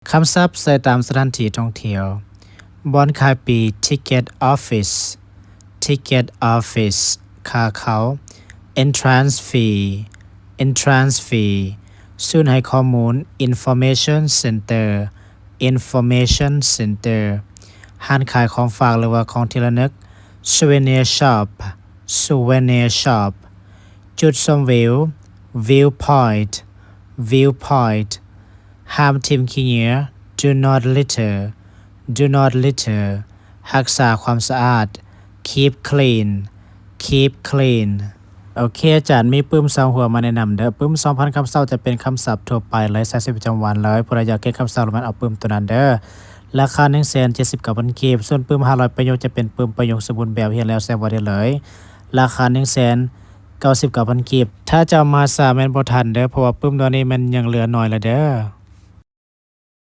ຄຳສັບໃຊ້ຕາມສະຖານທີ່ທ່ອງທ່ຽວ. ບ່ອນຂາຍປີ້ Ticket Office, Ticket Office. ຄ່າເຂົ້າ Entrance Fee, Entrance Fee. ສູນໃຫ້ຂໍ້ມູນ Information Center, Information Center. ຮ້ານຂາຍຂອງຝາກ ຫຼືວ່າຂອງທີ່ລະນຶກ Souvenir Shop, Souvenir Shop. ຈຸດຊົມວິວ Viewpoint, Viewpoint. ຫ້າມຖິ້ມຂີ້ເຫຍື້ອ Do not litter, Do not litter. ຮັກສາຄວາມສະອາດ Keep clean, Keep clean. ໂອເຄ ອາຈານມີປຶ້ມສອງຫົວມາແນະນຳເດີ້. ປຶ້ມສອງພັນຄຳສັບຈະເປັນຄຳສັບທົ່ວໄປ ແລະ ໃຊ້ຊີວິດປະຈຳວັນເລີຍ. ຜູ້ໃດຢາກເກັບຄຳສັບລະແມ່ນເອົາປຶ້ມໂຕນັ້ນເດີ້. ລາຄາໜຶ່ງແສນເຈັດສິບເກົ້າພັນກີບ. ສ່ວນປຶ້ມຫ້າຮ້ອຍປະໂຫຍກຈະເປັນປຶ້ມປະໂຫຍກສົມບູນແບບ ຮຽນແລ້ວໃຊ້ບໍ່ໄດ້ເລີຍ. ລາຄາໜຶ່ງແສນເກົ້າສິບເກົ້າພັນກີບ. ຖ້າເຈົ້າມາຊ້າແມ່ນບໍ່ທັນເດີ້ ເພາະວ່າປຶ້ມດອນນີ້ແມ່ນຍັງເຫຼືອໜ້ອຍລະເດີ້.